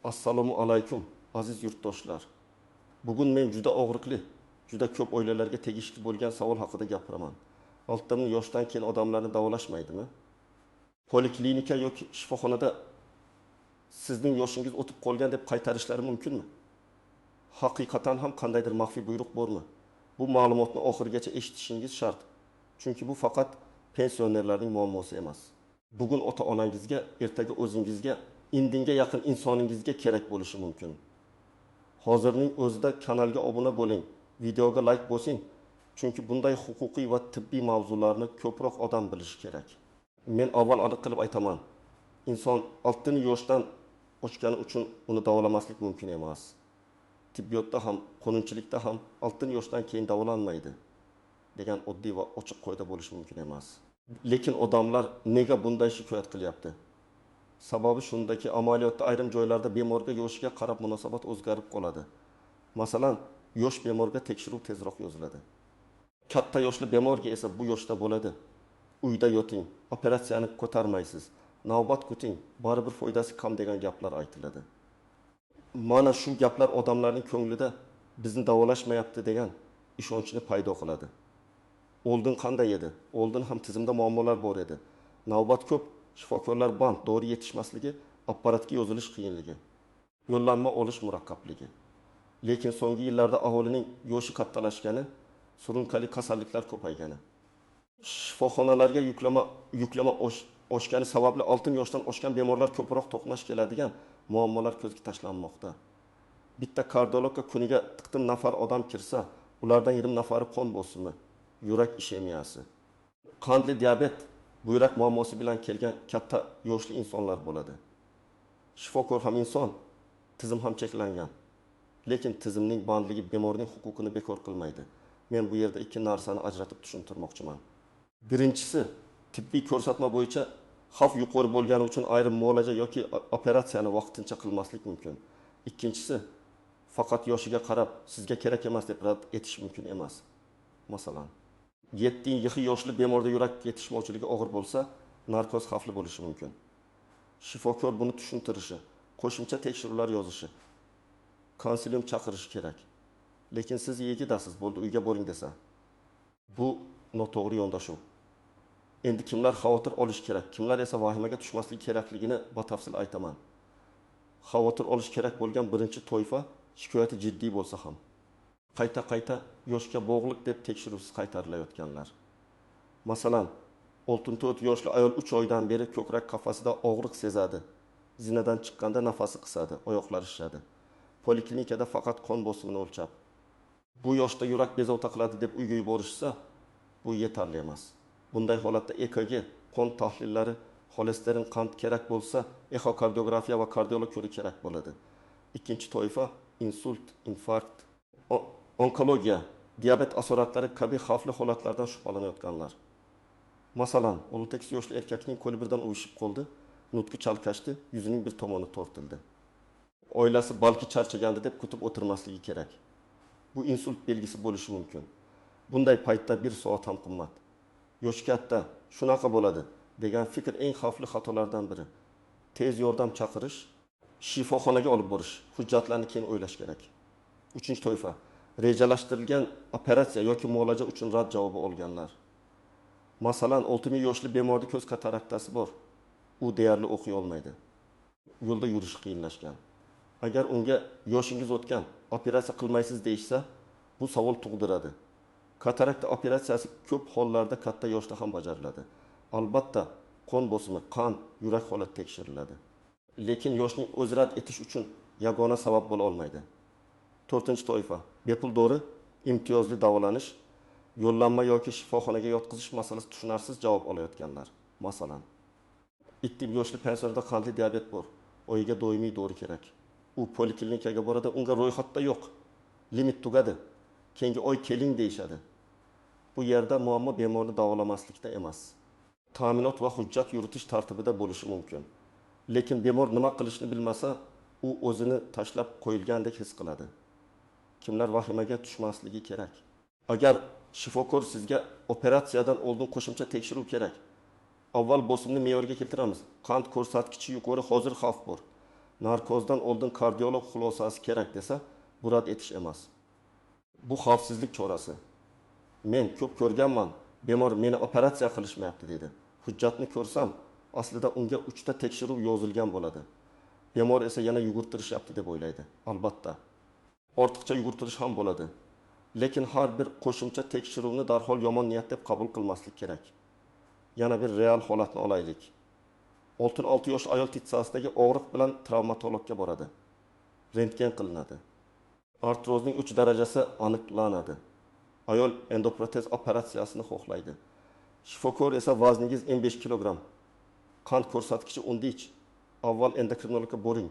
Assalomu alaykum, aziz yurtdoshlar. Bugun men juda og'riqli, juda ko'p oilalarga tegishli bo'lgan savol haqida gapiraman. 60 yoshdan keyin odamlarni davolashmaydimi? Poliklinika yoki shifoxonada sizning yoshingiz o'tib qolgan deb qaytarishlari mumkinmi? Haqiqatan ham qandaydir maxfiy buyruq bormi? Bu ma'lumotni oxirigacha eshitishingiz shart. Chunki bu faqat pensionerlarning muammosi emas. Bugun ota-onangizga, ertaga o'zingizga, indinga yaqin insoningizga kerak bo'lishi mumkin. Hozirning o'zida kanalga obuna bo'ling, videoga like bosing, chunki bunday huquqiy va tibbiy mavzularni ko'proq odam bilishi kerak. Men avval aniq qilib aytaman. Inson 60 yoshdan oshgani uchun uni davolamaslik mumkin emas. Tibbiyotda ham, qonunchilikda ham 60 yoshdan keyin davolanmaydi degan oddiy va ochiq qoida bo'lishi mumkin emas. Lekin odamlar nega bunday shikoyat qilyapti? Sababi shundaki, amaliyotda ayrim joylarda bemorga yoshiga qarab munosabat o'zgarib qoladi. Masalan, yosh bemorga tekshiruv tezroq yoziladi. Katta yoshli bemorga esa bu yoshda bo'ladi. Uyda yoting, operatsiyani ko'tarmaysiz, navbat kuting, baribir foydasi kam degan gaplar aytiladi. Mana shu gaplar odamlarning ko'nglida bizni davolashmayapti degan ishonchni paydo qiladi. Oldin qanday edi? Oldin ham tizimda muammolar bor edi. Navbat ko'p, shifokorlar band, dori yetishmasligi, apparatga yozilish qiyinligi, yo'llanma olish murakkabligi. Lekin so'nggi yillarda aholining yoshi kattalashgani, surunkali kasalliklar ko'paygani, shifoxonalarga yuklama oshgani sababli 60 yoshdan oshgan bemorlar ko'proq to'qnash keladigan muammolar ko'zga tashlanmoqda. Bitta kardiologga kuniga tiqtim nafar odam kirsa, ulardan 20 nafari qon bosimi, yurak ishemiyasi, qandli diabet, buyrak muammosi bilan kelgan katta yoshli insonlar bo'ladi. Shifokor ham inson, tizim ham cheklangan. Lekin tizimning bandligi bemorning huquqini bekor qilmaydi. Men bu yerda ikki narsani ajratib tushuntirmoqchiman. Birinchisi, tibbiy ko'rsatma bo'yicha xavf yuqori bo'lgani uchun ayrim muolaja yoki operatsiyani vaqtincha qilmaslik mumkin. Ikkinchisi, faqat yoshiga qarab sizga kerak emas deb rad etish mumkin emas. Masalan, 7 yoshli bemorda yurak yetishmovchiligi og'ir bo'lsa, narkoz xavfli bo'lishi mumkin. Shifokor buni tushuntirishi, qo'shimcha tekshiruvlar yozishi, konsilium chaqirishi kerak. Lekin siz yigitasiz, bo'ldi, uyga boring desa, bu noto'g'ri yondashuv. Endi kimlar xavotir olish kerak, kimlar esa vahimaga tushmasligi kerakligini batafsil aytaman. Xavotir olish kerak bo'lgan birinchi toifa shikoyati jiddiy bo'lsa ham, qayta-qayta yoshga bog'liq deb tekshiruvsiz qaytarilayotganlar. Masalan, 64 yoshli ayol 3 oydan beri ko'krak qafasida og'riq sezadi. Zinadan chiqqanda nafasi qisadi, oyoqlari shishadi. Poliklinikada faqat qon bosimini o'lchab, bu yoshda yurak bezovta qiladi deb uyga yuborishsa, bu yetarli emas. Bunday holatda EKG, qon tahlillari, xolesterin, qand kerak bo'lsa, exokardiografiya va kardiolog ko'rigi kerak bo'ladi. Ikkinchi toifa insult, infarkt, onkologiya, diabet asoratlari kabi xavfli holatlardan shubhalanayotganlar. Masalan, 18 yoshli erkakning qo'li birdan uvishib qoldi, nutqi chalkashdi, yuzining bir tomoni tortildi. Oilasi balki charchagandi deb kutib o'tirmasligi kerak. Bu insult belgisi bo'lishi mumkin. Bunday paytda bir soat ham qimmat. Yoshi katta, shunaqa bo'ladi degan fikr eng xavfli xatolardan biri. Tez yordam chaqirish, shifoxonaga olib borish, hujjatlarni keyin o'ylash kerak. Uchinchi toifa, rejalashtirilgan operatsiya yoki muolaja uchun rad javobi olganlar. Masalan, 60 yoshli bemorda ko'z kataraktasi bor. U deyarli o'qiy olmaydi. Yo'lda yurishi qiyinlashgan. Agar unga yoshingiz o'tgan, operatsiya qilmaysiz deyishsa, bu savol tug'diradi. Katarakta operatsiyasi ko'p hollarda katta yoshda ham bajariladi. Albatta, qon bosimi, qand, yurak holati tekshiriladi. Lekin yoshning o'zi rad etish uchun yagona sabab bo'la olmaydi. To'rtinchi toifa, bepul dori, imtiyozli davolanish, yo'llanma yoki shifoxonaga yotqizish masalasi tushunarsiz javob olayotganlar. Masalan, 7 yoshli pensionerda qandli diabet bor, oyiga doimiy dori kerak. U poliklinikaga boradi, unga ro'yxatda yo'q. Limit tugadi. Keyingi oy keling deyishadi. Bu yerda muammo bemorni davolamaslikda emas. Ta'minot va hujjat yuritish tartibida bo'lishi mumkin. Lekin bemor nima qilishni bilmasa, u o'zini tashlab qo'yilgandek his qiladi. Kimlar vahimaga tushmasligi kerak? Agar shifokor sizga operatsiyadan oldin qo'shimcha tekshiruv kerak. Avval bosimni me'yorga keltiramiz. Qand ko'rsatkichi yuqori, hozir xavf bor. Narkozdan oldin kardiolog xulosasi kerak desa, bu rad etish emas. Bu xavfsizlik chorasi. Men ko'p ko'rganman, bemor meni operatsiya qilishmayapti deydi. Hujjatni ko'rsam, aslida unga uchta tekshiruv yozilgan bo'ladi. Bemor esa yana yugurtirishyapti deb o'ylaydi. Albatta, ortiqcha yugurtirish ham bo'ladi. Lekin har bir qo'shimcha tekshiruvni darhol yomon niyat deb qabul qilmaslik kerak. Yana bir real holatni olaylik. 66 yoshli ayol titsasidagi og'riq bilan travmatologga boradi. Rentgen qilinadi. Artrozning 3 darajasi aniqlanadi. Ayol endoprotez operatsiyasini xohlaydi. Shifokor esa vazningiz 15 kilogramm. Qand ko'rsatkichi 13. Avval endokrinologga boring,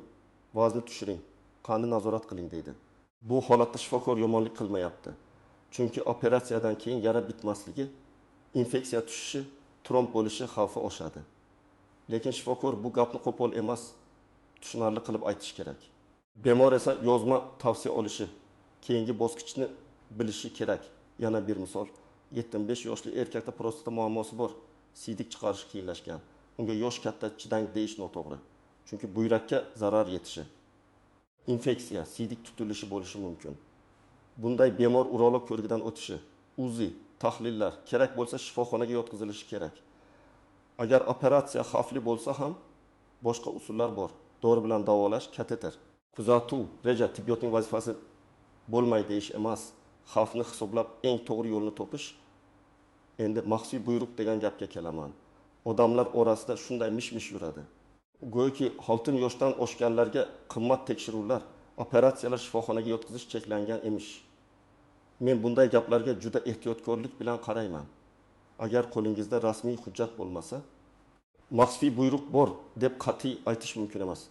vazni tushiring, qandni nazorat qiling deydi. Bu holatda shifokor yomonlik qilmayapti. Chunki operatsiyadan keyin yara bitmasligi, infeksiya tushishi, tromb bo'lishi xavfi oshadi. Lekin shifokor bu gapni qo'pol emas, tushunarli qilib aytish kerak. Bemor esa yozma tavsiya olishi, keyingi bosqichni bilishi kerak. Yana bir misol, 75 yoshli erkakda prostata muammosi bor, siydik chiqarish qiyinlashgan. Unga yosh katta chidang deyish noto'g'ri. Chunki buyrakka zarar yetishi, infeksiya, siydik tutilishi bo'lishi mumkin. Bunday bemor urolog ko'rigidan o'tishi, UZI, tahlillar, kerak bo'lsa shifoxonaga yotqizilishi kerak. Agar operatsiya xavfli bo'lsa ham boshqa usullar bor. Dori bilan davolash, kateter, kuzatuv, reja tibbiyotning vazifasi bo'lmaydi deyish emas, xavfni hisoblab eng to'g'ri yo'lni topish. Endi maxsus buyruq degan gapga kelaman. Odamlar orasida shunday mish-mish yuradi. Go'yoki 6 yoshdan oshganlarga qimmat tekshiruvlar, operatsiyalar, shifoxonaga yotqizish cheklangan emish. Men bunday gaplarga juda ehtiyotkorlik bilan qarayman. Agar qo'lingizda rasmiy hujjat bo'lmasa, maxfiy buyruq bor deb qat'iy aytish mumkin emas.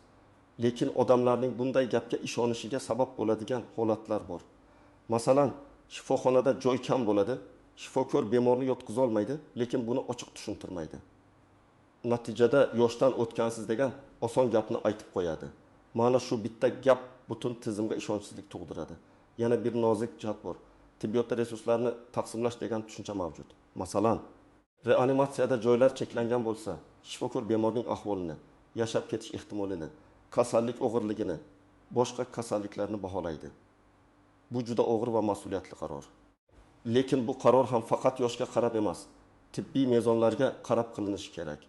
Lekin odamlarning bunday gapga ishonishiga sabab bo'ladigan holatlar bor. Masalan, shifoxonada joy kam bo'ladi, shifokor bemorni yotqiza olmaydi, lekin buni ochiq tushuntirmaydi. Natijada yoshdan o'tgansiz degan oson gapni aytib qo'yadi. Mana shu bitta gap butun tizimga ishonchsizlik tug'diradi. Yana bir nozik jihat bor. Tibbiyotda resurslarni taqsimlash degan tushuncha mavjud. Masalan, reanimatsiyada joylar cheklangan bo'lsa, shifokor bemorning ahvolini, yashab ketish ehtimolini, kasallik og'irligini, boshqa kasalliklarni baholaydi. Bu juda og'ir va mas'uliyatli qaror. Lekin bu qaror ham faqat yoshga qarab emas, tibbiy mezonlarga qarab qilinishi kerak.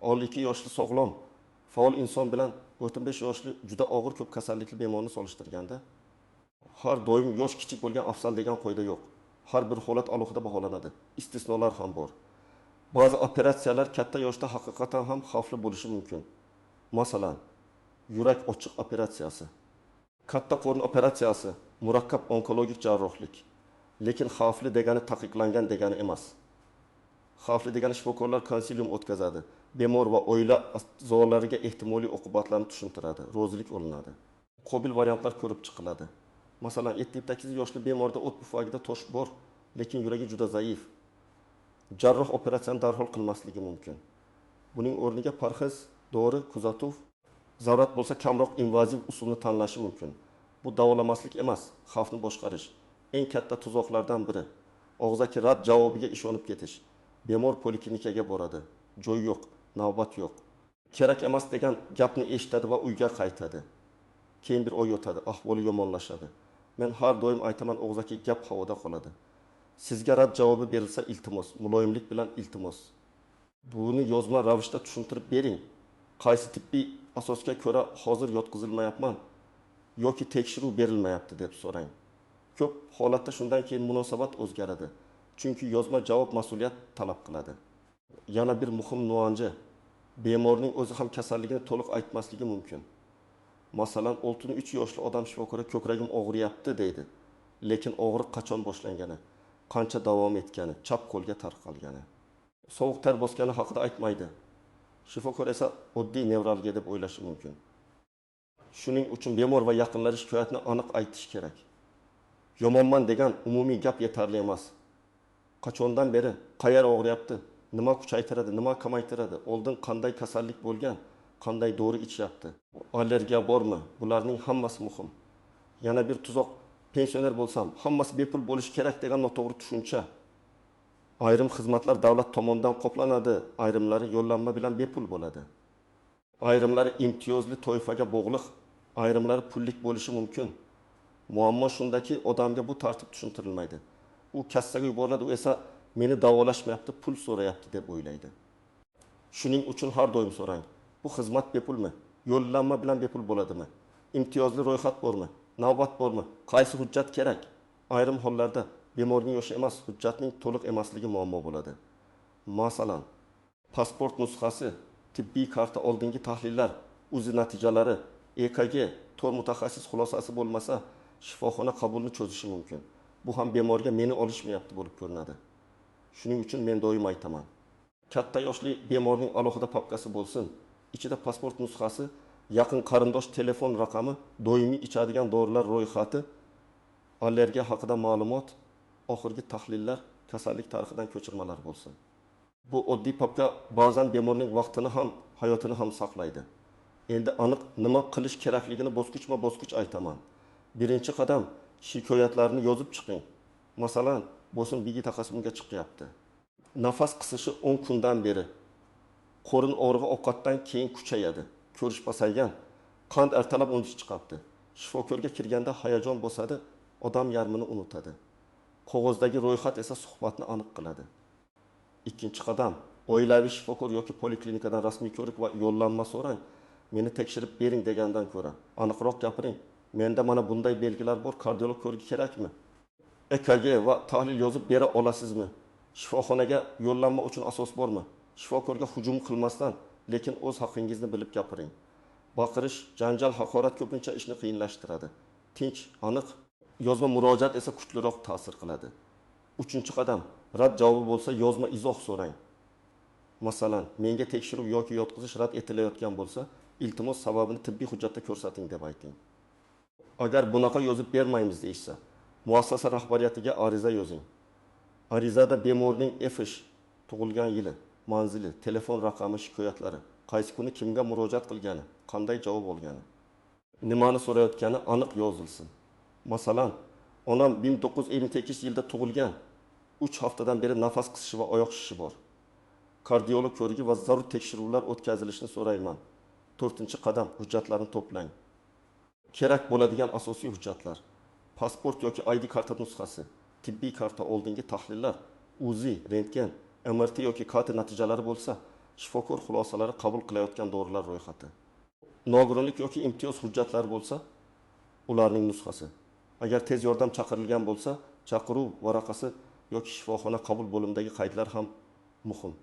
52 yoshli sog'lom, faol inson bilan 35 yoshli juda og'ir ko'p kasallikli bemorni solishtirganda, har doim yosh kichik bo'lgan afzal degan qoida yo'q. Har bir holat alohida baholanadi. Istisnolar ham bor. Ba'zi operatsiyalar katta yoshda haqiqatan ham xavfli bo'lishi mumkin. Masalan, yurak ochiq operatsiyasi, katta qorin operatsiyasi, murakkab onkologik jarrohlik. Lekin xavfli degani taqiqlangan degani emas. Xavfli degani shifokorlar konsilium o'tkazadi. Bemor va oila a'zolariga ehtimoliy oqibatlarni tushuntiradi, rozilik olinadi. Qobil variantlar ko'rib chiqiladi. Masalan, 78 yoshli bemorda o't pufagida tosh bor, lekin yuragi juda zaif. Jarroh operatsiyani darhol qilmasligi mumkin. Buning o'rniga parhez, dori, kuzatuv, zarurat bo'lsa kamroq invaziv usulni tanlashi mumkin. Bu davolamaslik emas, xavfni boshqarish. Eng katta tuzoqlardan biri og'zaki rad javobiga ishonib ketish. Bemor poliklinikaga boradi, joy yo'q, navbat yo'q. Kerak emas degan gapni eshitadi va uyga qaytadi. Keyin bir oy o'tadi, ahvoli yomonlashadi. Men har doim aytaman, og'zaki gap havoda qoladi. Sizga rad javobi berilsa iltimos, muloyimlik bilan iltimos. Buni yozma ravishda tushuntirib bering. Qaysi tibbiy asosga ko'ra hozir yotqizilmayapman yoki tekshiruv berilmayapti deb so'rang. Ko'p holatda shundan keyin munosabat o'zgaradi. Chunki yozma javob mas'uliyat talab qiladi. Yana bir muhim nuansi, bemorning o'zi ham kasalligini to'liq aytmasligi mumkin. Masalan, 63 yoshli odam shifokorga ko'kragim og'riyapti deydi. Lekin og'riq qachon boshlangani, qancha davom etgani, chap qo'lga tarqalgani, sovuq ter bosgani haqida aytmaydi. Shifokor esa oddiy nevralgiya deb o'ylashi mumkin. Shuning uchun bemor va yaqinlari shikoyatni aniq aytish kerak. Yomonman degan umumiy gap yetarli emas. Qachondan beri, qayer og'riyapti, nima kuchaytiradi, nima kamaytiradi, oldin qanday kasallik bo'lgan, qanday dori ichyapti, allergiya bormi? Bularning hammasi muhim. Yana bir tuzoq, pensioner bo'lsam, hammasi bepul bo'lishi kerak degan noto'g'ri tushuncha. Ayrim xizmatlar davlat tomonidan qoplanadi, ayrimlari yo'llanma bilan bepul bo'ladi. Ayrimlari imtiyozli toifaga bog'liq, ayrimlari pullik bo'lishi mumkin. Muammo shundaki, odamga bu tartib tushuntirilmaydi. U kassaga yuboriladi, u esa meni davolashmayapti, pul so'rayapti deb o'ylaydi. Shuning uchun har doim so'rang: bu xizmat bepulmi? Yo'llanma bilan bepul bo'ladimi? Imtiyozli ro'yxat bormi? Navbat bormi? Qaysi hujjat kerak? Ayrim hollarda bemorning yoshi emas, hujjatning to'liq emasligi muammo bo'ladi. Masalan, pasport nusxasi, tibbiy karta, oldingi tahlillar, UZI natijalari, EKG, to'rt mutaxassis xulosasi bo'lmasa, shifoxona qabulni cho'zishi mumkin. Bu ham bemorga meni olishmayapti bo'lib ko'rinadi. Shuning uchun men doim aytaman: katta yoshli bemorning alohida papkasi bo'lsin. Ichida pasport nusxasi, yaqin qarindosh telefon raqami, doimiy ichadigan dorilar ro'yxati, allergiya haqida ma'lumot, oxirgi tahlillar, kasallik tarixidan ko'chirmalar bo'lsin. Bu oddiy papka ba'zan bemorning vaqtini ham, hayotini ham saqlaydi. Endi aniq nima qilish kerakligini bosqichma-bosqich aytaman. Birinchi qadam, shikoyatlarni yozib chiqing. Masalan, bosim bigi taqasimga chiqyapti. Nafas qisishi 10 kundan beri. Qorin og'rig'i ovqatdan keyin kuchayadi. Ko'rish pasaygan. Qand ertalab 13 chiqyapti. Shifokorga kirganda hayajon bosadi, odam yarmini unutadi. Qog'ozdagi ro'yxat esa suhbatni aniq qiladi. Ikkinchi qadam, oilaviy shifokor yoki poliklinikadan rasmiy ko'rik va yo'llanma so'rang. Meni tekshirib bering degandan ko'ra aniqroq gapiring. Menda mana bunday belgilar bor, kardiolog ko'rigi kerakmi? EKG va tahlil yozib bera olasizmi? Shifoxonaga yo'llanma uchun asos bormi? Shifokorga hujum qilmasdan, lekin o'z haqingizni bilib gapiring. Baqirish, janjal, haqorat ko'pincha ishni qiyinlashtiradi. Tinch, aniq yozma murojaat esa kuchliroq ta'sir qiladi. Uchinchi qadam, rad javobi bo'lsa yozma izoh so'rang. Masalan, menga tekshiruv yoki yotqizish rad etilayotgan bo'lsa, iltimos sababini tibbiy hujjatda ko'rsating deb ayting. Agar bunaqa yozib bermaymiz deyishsa, muassasa rahbariyatiga ariza yozing. Arizada bemorning FH, tug'ilgan yili, manzili, telefon raqami, shikoyatlari, qaysi kuni kimga murojaat qilgani, qanday javob olgani, nimani so'rayotgani aniq yozilsin. Masalan, onam 1958 yilda tug'ilgan, 3 haftadan beri nafas qisishi va oyoq shishishi bor. Kardiolog ko'rigi va zarur tekshiruvlar o'tkazilishini so'rayman. To'rtinchi qadam, hujjatlarni to'plang. Kerak bo'ladigan asosiy hujjatlar: pasport yoki ID karta nusxasi, tibbiy karta, oldingi tahlillar, UZI, rentgen, MRT yoki KT natijalari bo'lsa, shifokor xulosalari, qabul qilayotgan dorilar ro'yxati. Nogironlik yoki imtiyoz hujjatlari bo'lsa, ularning nusxasi. Agar tez yordam chaqirilgan bo'lsa, chaqiruv varaqasi yoki shifoxona qabul bo'limidagi qaydlar ham muhim.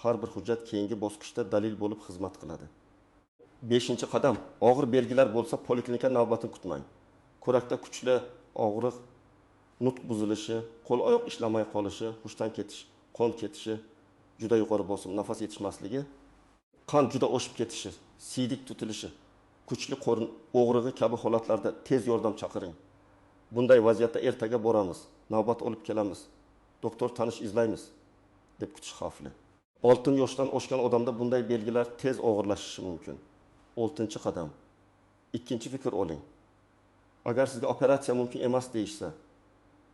Har bir hujjat keyingi bosqichda dalil bo'lib xizmat qiladi. Beshinchi qadam, og'ir belgilar bo'lsa, poliklinika navbatini kutmang. Ko'rakda kuchli og'riq, nutq buzilishi, qo'l oyoq ishlamay qolishi, hushdan ketish, qon ketishi, juda yuqori bosim, nafas yetishmasligi, qand juda oshib ketishi, siydik tutilishi, kuchli qorin og'rig'i kabi holatlarda tez yordam chaqiring. Bunday vaziyatda ertaga boramiz, navbat olib kelamiz, doktor tanish izlaymiz deb kutish xavfli. 60 yoshdan oshgan odamda bunday belgilar tez og'irlashishi mumkin. Oltinchi qadam, ikkinchi fikr oling. Agar sizga operatsiya mumkin emas deyishsa,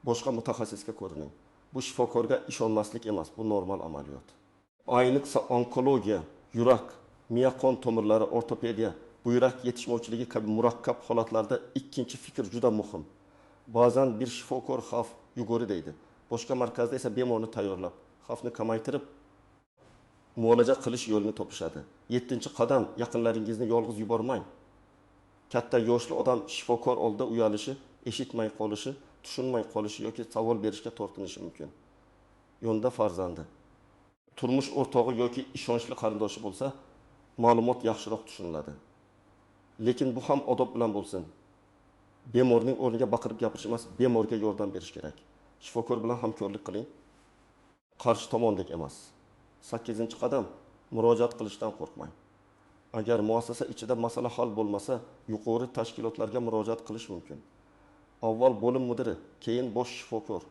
boshqa mutaxassisga ko'rining. Bu shifokorga ishonmaslik emas, bu normal amaliyot. Ayniqsa onkologiya, yurak, miya qon tomirlari, ortopediya, buyrak yetishmovchiligi kabi murakkab holatlarda ikkinchi fikr juda muhim. Ba'zan bir shifokor xavf yuqori deydi, boshqa markazda esa bemorni tayyorlab, xavfni kamaytirib muolaja qilish yo'lini topishadi. Yettinchi qadam, yaqinlaringizni yolg'iz yubormang. Katta yoshli odam shifokor oldida uyalishi, eshitmay qolishi, tushunmay qolishi yoki savol berishga tortinishi mumkin. Yonida farzandi, turmush o'rtog'i yoki ishonchli qarindoshi bo'lsa, ma'lumot yaxshiroq tushuniladi. Lekin bu ham odob bilan bo'lsin. Bemorning o'rniga baqirib gapirish emas, bemorga yordam berish kerak. Shifokor bilan hamkorlik qiling, qarshi tomondek emas. Sakkizinchi qadam, murojaat qilishdan qo'rqmang. Agar muassasa ichida masala hal bo'lmasa, yuqori tashkilotlarga murojaat qilish mumkin. Avval bo'lim mudiri, keyin bosh shifokor,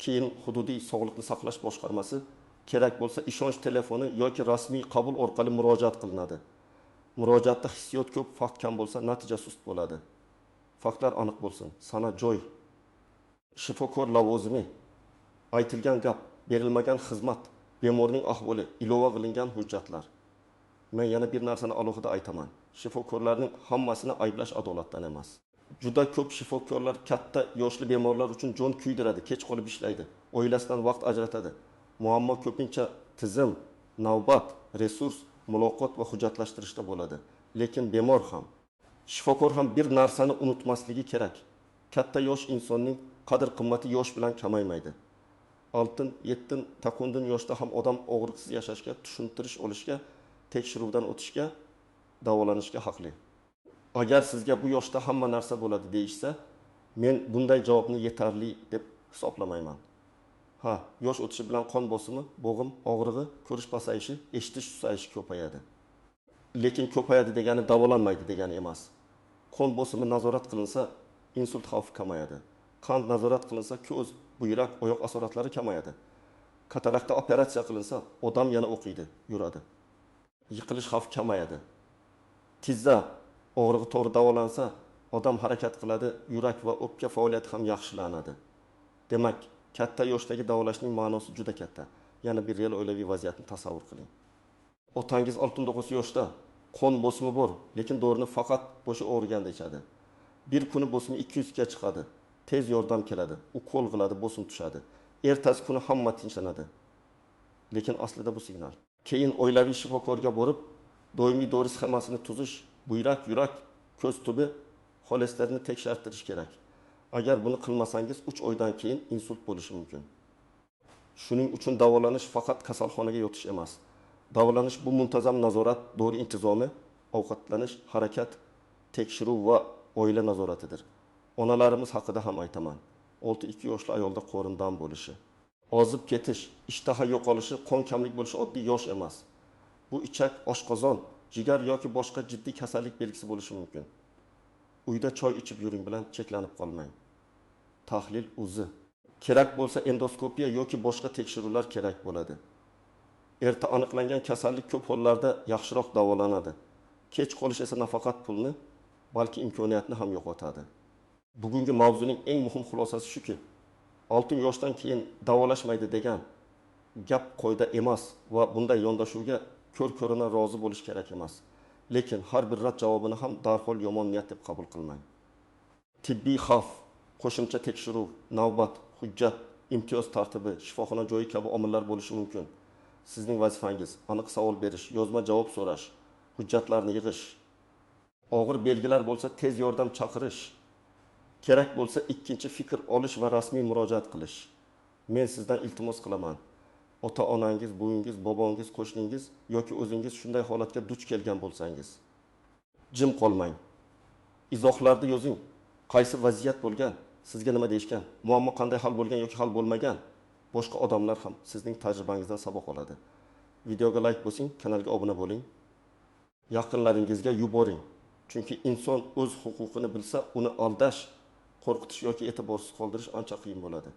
keyin hududiy sog'liqni saqlash boshqarmasi, kerak bo'lsa ishonch telefoni yoki rasmiy qabul orqali murojaat qilinadi. Murojaatda hissiyot ko'p, fakt kam bo'lsa, natija sust bo'ladi. Faktlar aniq bo'lsin: sana, joy, shifokor lavozimi, aytilgan gap, berilmagan xizmat, bemorning ahvoli, ilova qilingan hujjatlar. Men yana bir narsani alohida aytaman. Shifokorlarning hammasini ayblash adolatdan emas. Juda ko'p shifokorlar katta yoshli bemorlar uchun jon kuydiradi, kech qolib ishlaydi, oilasidan vaqt ajratadi. Muammo ko'pincha tizim, navbat, resurs, muloqot va hujjatlashtirishda bo'ladi. Lekin bemor ham, shifokor ham bir narsani unutmasligi kerak. Katta yosh insonning qadr-qimmati yosh bilan kamaymaydi. 6, 7 taqundin yoshda ham odam og'riqsiz yashashga, tushuntirish olishga, tekshiruvdan o'tishga, davolanishga haqli. Agar sizga bu yoshda hamma narsa bo'ladi deyishsa, men bunday javobni yetarli deb hisoblamayman. Ha, yosh o'tishi bilan qon bosimi, bo'g'im og'rig'i, ko'rish pasayishi, eshitish susayishi ko'payadi. Lekin ko'payadi degani davolanmaydi degani emas. Qon bosimi nazorat qilinsa, insult xavfi kamayadi. Qand nazorat qilinsa, ko'z, buyrak, oyoq asoratlari kamayadi. Katarakta operatsiya qilinsa, odam yana o'qiydi, yuradi. Yiqilish xavfi kamayadi. Tizza og'rig'i to'g'ri davolansa, odam harakat qiladi, yurak va o'pka faoliyati ham yaxshilanadi. Demak, katta yoshdagi davolashning ma'nosi juda katta. Yana bir real oilaviy vaziyatni tasavvur qiling. Otangiz 69 yoshda, qon bosimi bor, lekin dorini faqat boshi og'riganda ichadi. Bir kuni bosimi 200 ga chiqadi. Tez yordam keladi, ukol qiladi, bosim tushadi. Ertasi kuni hamma tinchlanadi. Lekin aslida bu signal. Keyin oilaviy shifokorga borib, doimiy dori sxemasini tuzish, buyrak, yurak, ko'z tubi xolesterinni tekshirtirish kerak. Agar buni qilmasangiz 3 oydan keyin insult bo'lishi mumkin. Shuning uchun davolanish faqat kasalxonaga yotish emas. Davolanish bu muntazam nazorat, dori intizomi, ovqatlanish, harakat, tekshiruv va oila nazoratidir. Onalarimiz haqida ham aytaman. 6-2 yoshli ayolda qorindan bo'lishi, ozib ketish, ishtaha yo'qolishi, qon kamlik bo'lishi oddiy yosh emas. Bu ichak, oshqozon, jigar yoki boshqa jiddiy kasallik belgisi bo'lishi mumkin. Uyda choy ichib yuring bilan cheklanib qolmang. Tahlil uzi. Kerak bo'lsa endoskopiya yoki boshqa tekshiruvlar kerak bo'ladi. Erta aniqlangan kasallik ko'p hollarda yaxshiroq davolanadi. Kech qolish esa nafaqat pulni, balki imkoniyatni ham yo'qotadi. Bugungi mavzuning eng muhim xulosasi shuki, 6 yoshdan keyin davolashmaydi degan gap qoida emas va bunday yondashuvga ko'r-ko'rona rozi bo'lish kerak emas. Lekin har bir rad javobini ham darhol yomon niyat deb qabul qilmang. Tibbiy xavf, qo'shimcha tekshiruv, navbat, hujjat, imtiyoz tartibi, shifoxona joyi kabi omillar bo'lishi mumkin. Sizning vazifangiz aniq savol berish, yozma javob so'rash, hujjatlarni yig'ish. Og'ir belgilar bo'lsa tez yordam chaqirish. Kerak bo'lsa ikkinchi fikr olish va rasmiy murojaat qilish. Men sizdan iltimos qilaman. Ota-onangiz, buvingiz, bobongiz, qo'shningiz yoki o'zingiz shunday holatga duch kelgan bo'lsangiz, jim qolmang. Izohlarda yozing. Qaysi vaziyat bo'lgan, sizga nima deyishgan, muammo qanday hal bo'lgan yoki hal bo'lmagan. Boshqa odamlar ham sizning tajribangizdan saboq oladi. Videoga like bosing, kanalga obuna bo'ling. Yaqinlaringizga yuboring. Chunki inson o'z huquqini bilsa, uni aldash, qo'rqitish yoki e'tiborsiz qoldirish ancha qiyin bo'ladi.